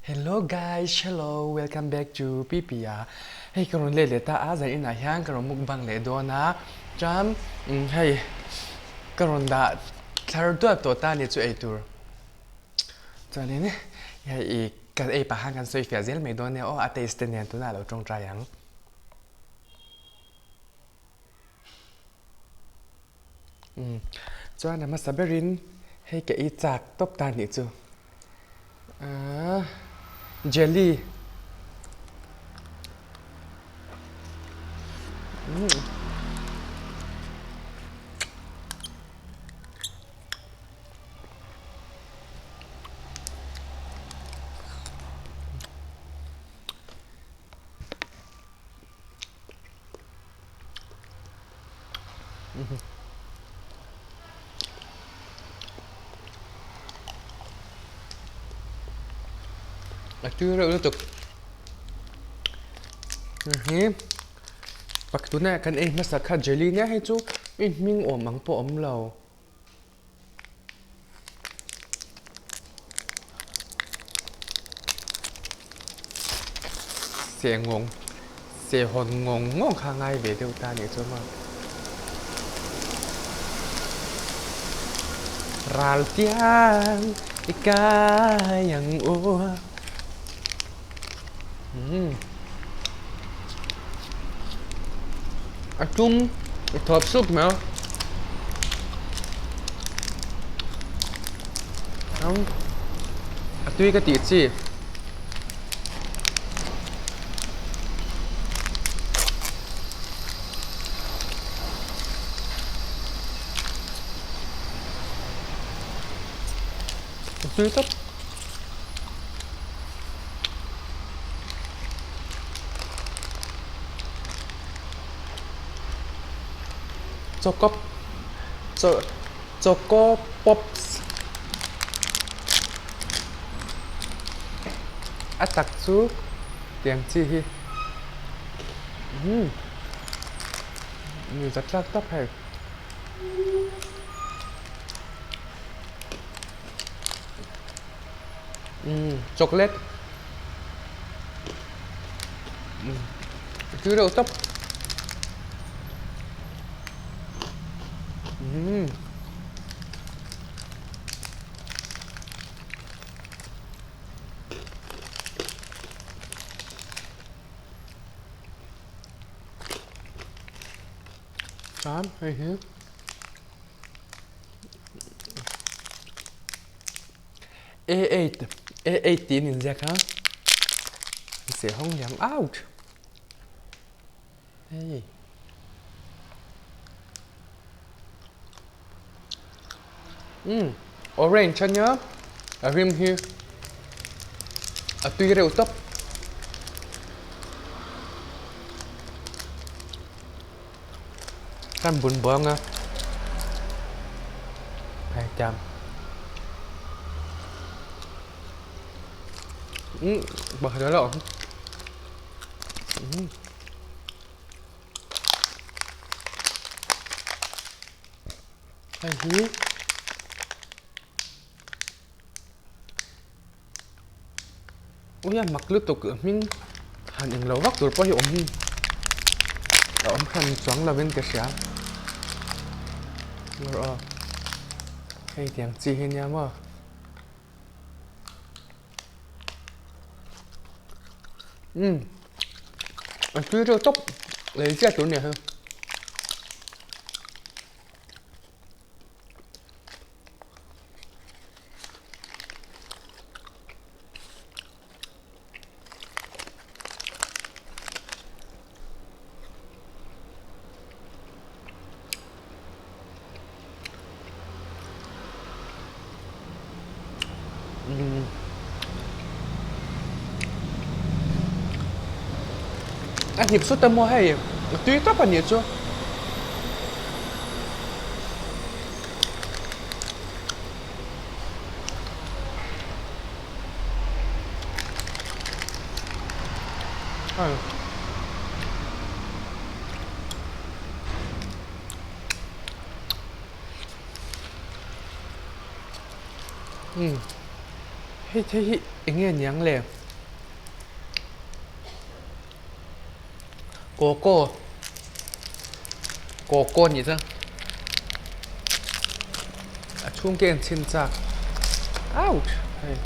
Hello guys, hello, welcome back to Pipia. Hei ka rawn let leh ta a, zan inah hian ka rawn mukbang leh dawn a, chuan hei ka rawn dah thlar duat tawh ta ni chu ei tur. Chuanin hei i kan ei pah khan kan sawi fiah zel mai dawn nia aw, a taste te nen tunah a lo tawngtai ang. Chuan a hmasa berin hei ka ei chak tawp ta nih chu ahh jelly A tui reuh lutuk hi pakhat tunah kan ei hmasa kha jelly nia hei chu i hming awm ang pawh a awm lo. Seh ngawng seh hawn ngawng ngawng kha a ngai ve deuh ta anih chu maw. Ral tiang i kai ang u. Umm a tum i thawp sup mai a a tui ka tih chi a tui tawp. Choco Choco Pops a tak chu tiang chi hi umm mi za tlak tawp hei. Umm chocolate umm a tui reuh tawp umm chuan hei hi. A8 A8 tiin inziak a seh hawng liam ouch hei umm orange a nia a rim hi a tui reuh tawp. Kan bun buang a hei tiang umm pakhat a la awm umm hei hi Ui a mak lutuk hming han englo vak tur pawh hi awm a awm hran chuang lovin ka hria aw hei tiang chi hi nia maw umm a tui reuh tawp lei chiah tur nia hei. A hnip sut a maw hei a tui tawp a nih chu. Hei thei hi eng nge niang le? Coco Coco nih chuan a chhung te an chhin chak ouch hei.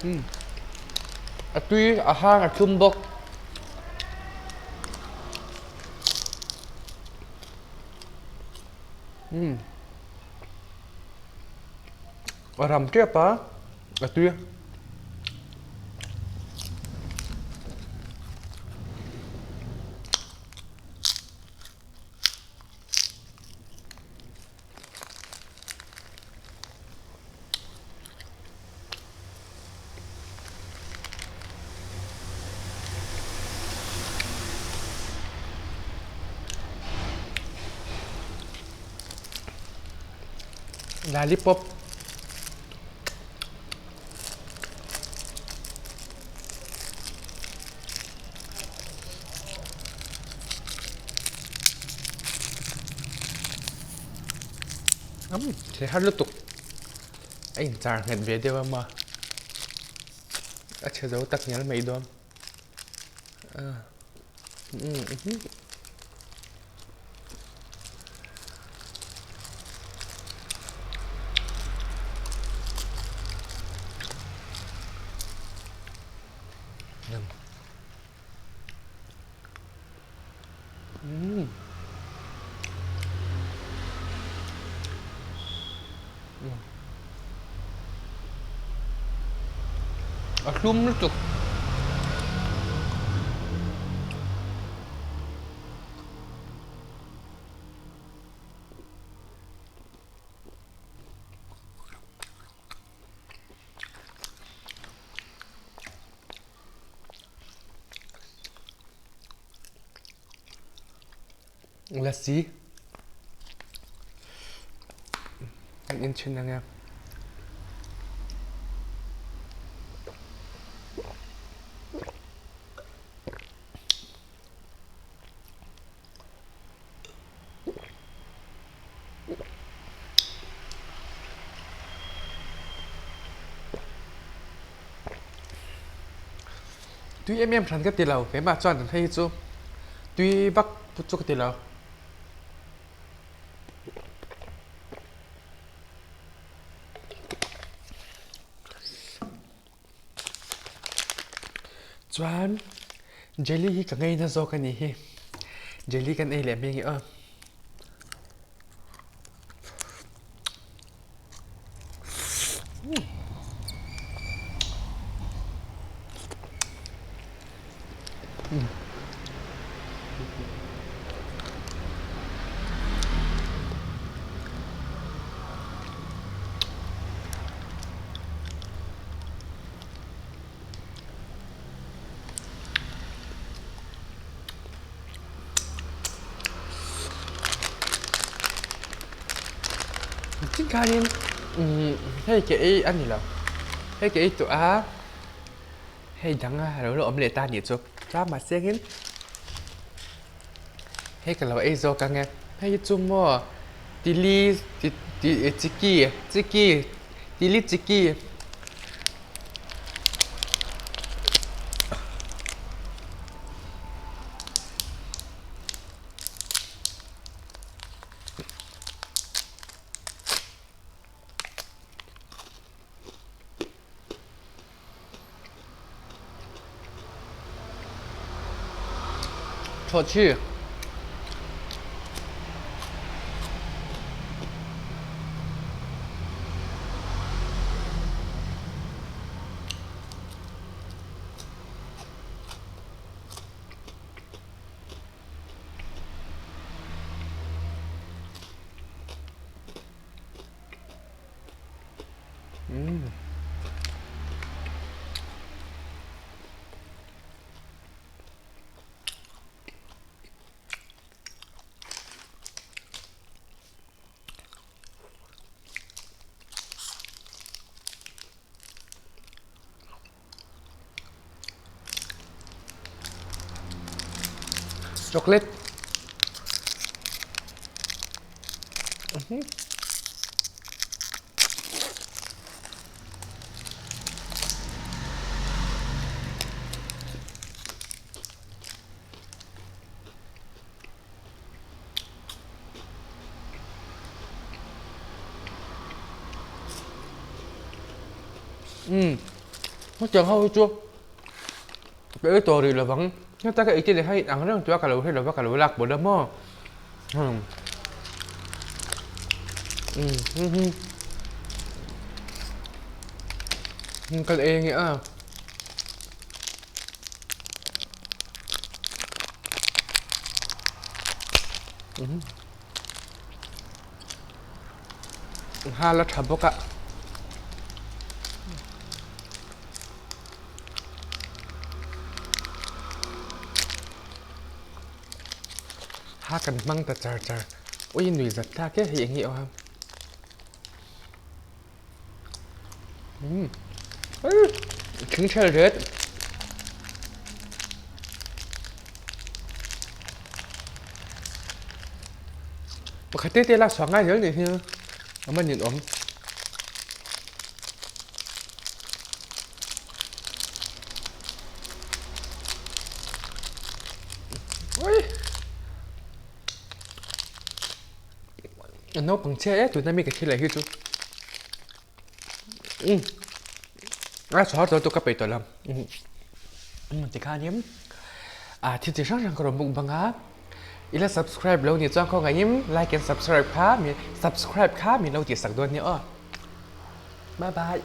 Umm a tui a hang a thlum bawk. Umm a ram tep a a tui. Lollipop. Thei har lutuk a inchar nghet ve deuh a maw a chhe zo tak ngial mai dawn. A hlum lutuk. Lassi kan in chin ange. Tui em em hran ka ti lo keimah chuan hei hi chu tui vak chu ka ti lo. Chuan jelly hi ka ngeina zawk a nih hi jelly kan ei leh hming hi aw. Tin khanin hei ke ei a ni lo hei ke ei tawh a hei dang a lo la awm leh ta a nih chu chuan mahse angin hei ka lo ei zawk ang e hei hi chu maw tili chiki chiki tili chiki. Thawhchhi. Chocolate. Umm hetiang ho hi chu ka ei tawh rih lovang heta ka ei te leh kha in ang reng tura ka lo hre lova ka lo lak pawlh a maw umm umm ka la ei ange a. Nghal a tha bawk a. Ha kan hmang ta char char. Ui nui zat thlak e hei eng nge awm. Umm thing thel ret. Pakhat te te lak chhuak ngai zel nih hi a man in awm. Ui. Naupang chhia e tuna mi ka thil leh hi chu umm a chhuar tawh chu ka peih tawh lo umm tikhanin ah thil chi hrang hrang ka rawn buk bang a i la subscribe lo nih chuan khawngaihin like and subscribe kha mi subscribe kha min lo tihsak dawn nia aw bye bye.